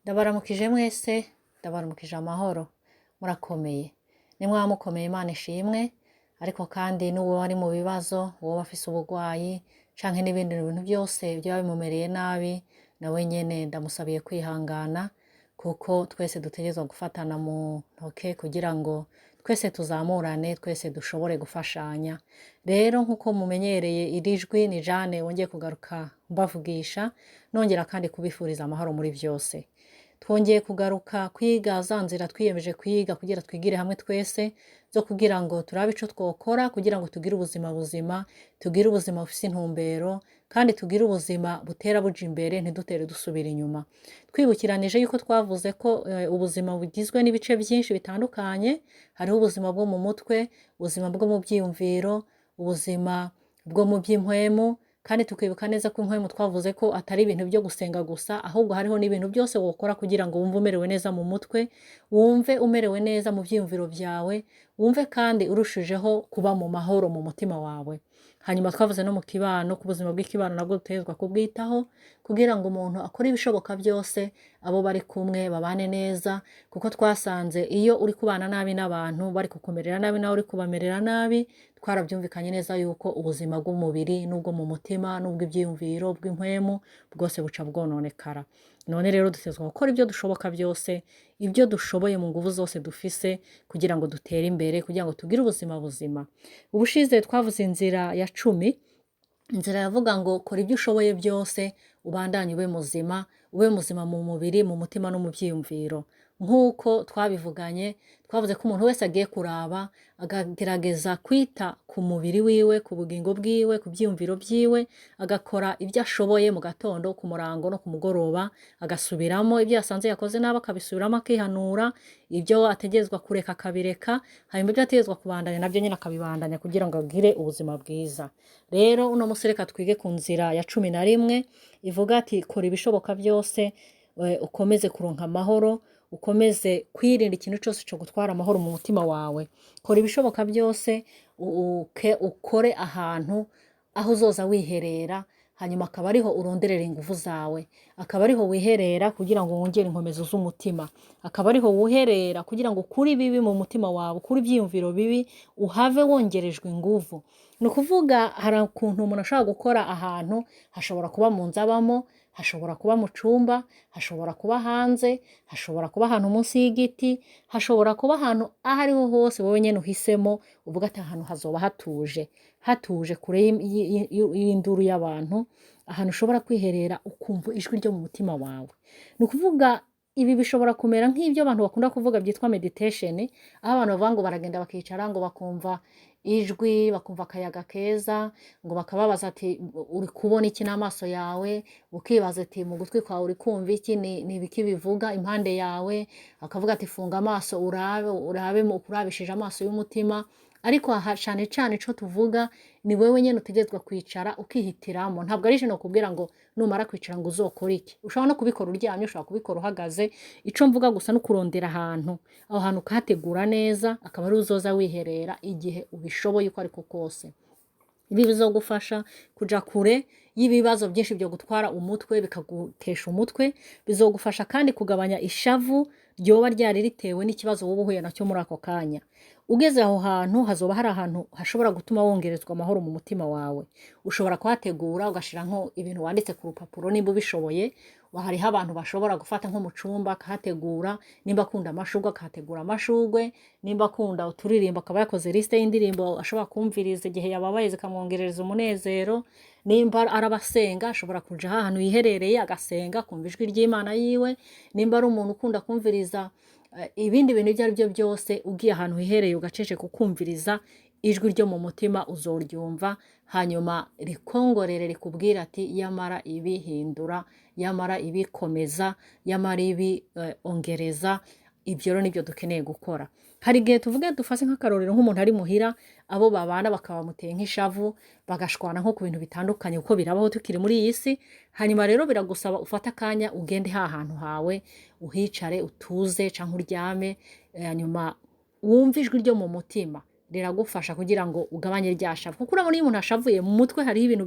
Ndabaramukije mwese, ndabaramukije amahoro, murakomeye. Nimwaba mukomeye, Imana ishimwe, ariko kandi n'uwo ari mu bibazo, uwoba afise ubugwayi, canke n'ibindi bintu byose byaba bimumereye nabi, nawe nyene ndamusabiye kwihangana, kuko twese dutegerezwa gufatana mu ntoke kugira ngo twese tuzamurane, twese dushobore gufashanya. Rero nk'uko mumenyereye iri jwi, ni Jane wongeye kugaruka mbavugisha, nongera kandi kubifuriza amahoro muri vyose. Twongeye kugaruka kwiga za nzira twiyemeje kwiga kugira twigire hamwe twese, zo kugira ngo turabe ico twokora kugira ngo tugire ubuzima buzima, tugire ubuzima bufise intumbero, kandi tugire ubuzima butera buja imbere, ntidutere dusubira inyuma. Twibukiranije yuko twavuze ko ubuzima bugizwe n'ibice byinshi bitandukanye: hariho ubuzima bwo mu mutwe, ubuzima bwo mu byiyumviro, ubuzima bwo mu by'impwemu. Kandi tukibuka neza ko impwemu twavuze ko atari ibintu byo gusenga gusa, ahubwo hariho n'ibintu byose wokora kugira ngo wumve umerewe neza mu mutwe, wumve umerewe neza mu byiyumviro byawe, wumve kandi urushijeho kuba mu mahoro mu mutima wawe. Hanyuma twavuze no mu kibano, ku buzima bw'ikibano nabwo dutegerezwa kubwitaho kugira ngo umuntu akore ibishoboka byose abo bari kumwe babane neza, kuko twasanze iyo uri kubana nabi n'abantu, bari kukumerera nabi, nawe uri kubamerera nabi, twarabyumvikanye neza yuko ubuzima bw'umubiri n'ubwo mu mutima n'ubw'ibyiyumviro bw'impwemu bwose buca bwononekara. None rero dutegerezwa gukora ibyo dushoboka byose, ibyo dushoboye mu nguvu zose dufise, kugira ngo dutere imbere, kugira ngo tugire ubuzima buzima. Ubushize twavuze inzira ya 10, inzira yavuga ngo kora ibyo ushoboye byose ubandanye ube muzima, ube muzima mu mubiri, mu mutima no mu byiyumviro. Nk'uko twabivuganye, twavuze ko umuntu wese agiye kuraba akagerageza kwita ku mubiri wiwe, ku bugingo bwiwe, ku byiyumviro byiwe, agakora ibyo ashoboye mu gatondo, ku murango no ku mugoroba, agasubiramo ibyo yasanze yakoze nabi, akabisubiramo, akihanura, ibyo ategerezwa kureka akabireka, hanyuma ibyo ategerezwa kubandanya nabyo nyine akabibandanya kugira ngo agire ubuzima bwiza. Rero uno munsi reka twige ku nzira ya 11 ivuga ati kora ibishoboka byose ukomeze kuronka amahoro, ukomeze kwirinda ikintu cyose cyo gutwara amahoro mu mutima wawe. Kora ibishoboka byose ukore ahantu aho uzoza wiherera, hanyuma akaba ariho uronderera ingufu zawe, akaba ariho wiherera kugira ngo wongere inkomezo z'umutima, akaba ariho wiherera kugira ngo ukure ibibi mu mutima wawe, ukure ibyiyumviro bibi, uhave wongerejwe inguvu. Ni ukuvuga hari ukuntu umuntu ashobora gukora ahantu, hashobora kuba mu nzu abamo, hashobora kuba mu cumba, hashobora kuba hanze, hashobora kuba ahantu munsi y'igiti, hashobora kuba ahantu aho ariho hose wowe nyene uhisemo, uvuga ati ahantu hazoba hatuje, hatuje kure y'induru y'abantu, ahantu ushobora kwiherera ukumva ijwi ryo mu mutima wawe. Ni ukuvuga ibi bishobora kumera nk'ibyo abantu bakunda kuvuga byitwa meditation, aho abantu bavuga ngo baragenda bakicara ngo bakumva ijwi, bakumva akayaga keza, ngo bakababaza ati uri kubona iki n'amaso yawe? Ukibaza ati mu gutwi kwawe uri kumva iki? Ni ibiki bivuga impande yawe? Akavuga ati funga amaso urabe, urabe ukurabishije amaso y'umutima. Ariko aha cane cane ico tuvuga ni wewe nyene utegerezwa kwicara ukihitiramo. Ntabwo ari ijana kubwira ngo numara kwicara ngo uzokore iki. Ushobora no kubikora uryamye, ushobora kubikora uhagaze. Ico mvuga gusa no kurondera ahantu, aho hantu ukahategura neza, akaba ari uzoza wiherera igihe ubishoboye uko ariko kose. Ibi bizogufasha kuja kure y'ibibazo byinshi byo gutwara umutwe, bikagutesha umutwe. Bizogufasha kandi kugabanya ishavu ryoba ryari ritewe n'ikibazo woba uhuye nacyo muri ako kanya. Ugeze aho hantu, hazoba hari ahantu hashobora gutuma wongerezwa amahoro mu mutima wawe. Ushobora kuhategura ugashira nko ibintu wanditse ku rupapuro nimba ubishoboye. Hariho abantu bashobora gufata nko mu cumba akahategura, nimba akunda amashurwe akahategura amashurwe, nimba akunda uturirimbo akaba yakoze liste y'indirimbo ashobora kumviriza igihe yababaye zikamwongerereza umunezero, nimba arabasenga ashobora kuja ahantu yiherereye agasenga, akumva ijwi ry'Imana yiwe, nimba ari umuntu ukunda kumviriza ibindi bintu ibyo ari byo byose, ugiye ahantu hiherereye ugaceceka ukumviriza ijwi ryo mu mutima, uzoryumva, hanyuma rikongorere rikubwira ati yamara ibi hindura, yamara ibi komeza, yamara ibi ongereza. Ibyo rero nibyo dukeneye gukora. Hari igihe, tuvuge dufase nk'akarorero, nk'umuntu ari muhira, abo babana bakaba bamuteye nk'ishavu, bagashwana nko ku bintu bitandukanye, kuko birabaho tukiri muri iyi si. Hanyuma rero biragusaba ufate akanya ugende ha hantu hawe, uhicare utuze canke uryame, hanyuma wumve ijwi ryo mu mutima riragufasha kugira ngo ugabanye rya shavu, kuko urabona iyo umuntu ashavuye mu mutwe hariho ibintu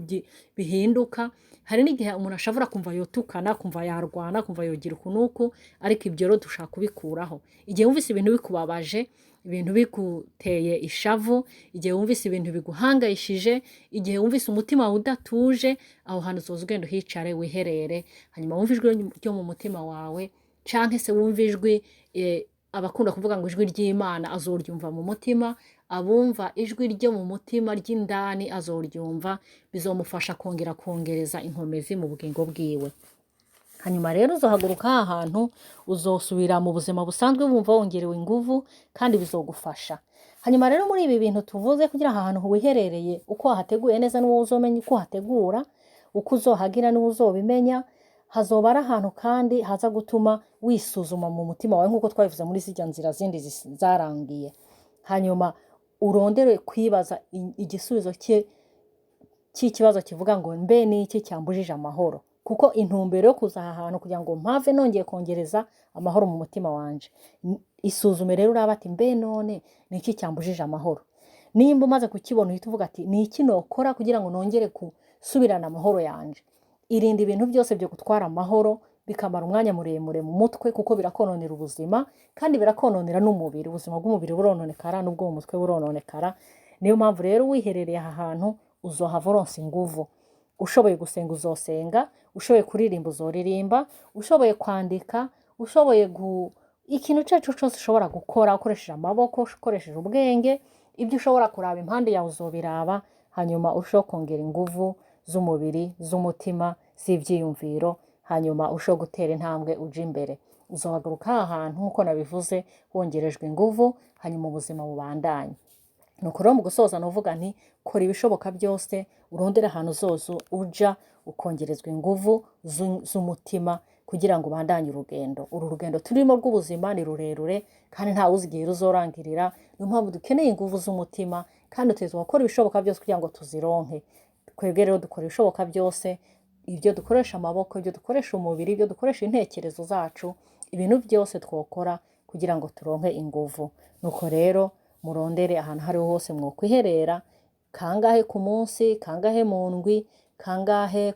bihinduka. Hari n'igihe umuntu ashavura akumva yotukana, akumva yarwana, akumva yogira uku n'uku, ariko ibyo rero dushaka kubikuraho. Igihe wumvise ibintu bikubabaje, ibintu biguteye ishavu, igihe wumvise ibintu biguhangayishije, igihe wumvise umutima wawe udatuje, aho hantu uzoza ugenda uhicare wiherere, hanyuma wumve ijwi ryo mu mutima wawe, canke se wumve ijwi, abakunda kuvuga ngo ijwi ry'Imana azoryumva mu mutima, abumva ijwi ryo mu mutima ry'indani azoryumva, bizomufasha kongera kongereza inkomezi mu bugingo bwiwe. Hanyuma rero uzohaguruka aha hantu, uzosubira mu buzima busanzwe wumva wongerewe inguvu, kandi bizogufasha. Hanyuma rero muri ibi bintu tuvuze, kugira aha hantu wiherereye uko wahateguye neza niwowe uzomenya uko uhategura, uko uzohagira niwe uzobimenya. Hazoba ari ahantu kandi haza gutuma wisuzuma mu mutima wawe, nk'uko twabivuze muri zirya nzira zindi zarangiye. Hanyuma urondere kwibaza igisubizo cy'ikibazo kivuga ngo mbe ni iki cyambujije amahoro, kuko intumbero yo kuza aha hantu kugira ngo mpave nongeye kongereza amahoro mu mutima wanje. Isuzume rero uraba ati mbe none ni iki cyambujije amahoro. Nimba umaze kukibona, uhita uvuga ati ni iki nokora kugira ngo nongere gusubirana amahoro yanje. Irinde ibintu byose byo gutwara amahoro bikamara umwanya muremure mu mutwe, kuko birakononera ubuzima kandi birakononera n'umubiri. Ubuzima bw'umubiri burononekara n'ubwo mu mutwe burononekara. Niyo mpamvu rero wiherereye aha hantu uzohava uronsa inguvu. Ushoboye gusenga uzosenga, ushoboye kuririmba uzoririmba, ushoboye kwandika, ushoboye ikintu icyo ari cyo cyose ushobora gukora ukoresheje amaboko, ukoresheje ubwenge, ibyo ushobora kuraba impande yawe uzobiraba, hanyuma urusheho kongera inguvu z'umubiri, z'umutima, z'ibyiyumviro, hanyuma urusheho gutera intambwe uja imbere. Uzohaguruka aha hantu nk'uko nabivuze wongerejwe inguvu, hanyuma ubuzima bubandanye. Nuko rero mu gusoza nuvuga nti kora ibishoboka byose urondere ahantu uzoza uja ukongerezwa inguvu z'umutima kugira ngo ubandanye urugendo. Uru rugendo turimo rw'ubuzima ni rurerure kandi ntawe uzi igihe ruzorangirira. Niyo mpamvu dukeneye inguvu z'umutima kandi dutegerezwa gukora ibishoboka byose kugira ngo tuzironke. Twebwe rero dukora ibishoboka byose, ibyo dukoresha amaboko, ibyo dukoresha umubiri, ibyo dukoresha intekerezo zacu, ibintu byose twokora kugira ngo turonke inguvu. Nuko rero murondere ahantu aho ariho hose mwokwiherera, kangahe ku munsi, kangahe mu ndwi, kangahe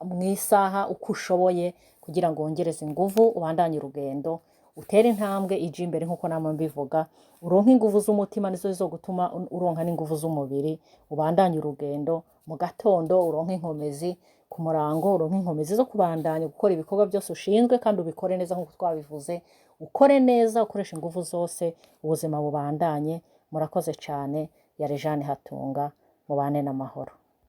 mu isaha, uko ushoboye, kugira ngo wongereze inguvu, ubandanye urugendo, utere intambwe ija imbere nk'uko namwe mbivuga, uronke inguvu z'umutima nizo zizogutuma uronka n'inguvu z'umubiri, ubandanye urugendo mu gatondo uronke inkomezi, ku murango uronke inkomezi zo kubandanya gukora ibikorwa byose ushinzwe, kandi ubikore neza nk'uko twabivuze, ukore neza ukoresha inguvu zose, ubuzima bubandanye. Murakoze cyane. Yari Jeanne Hatunga, mubane n'amahoro.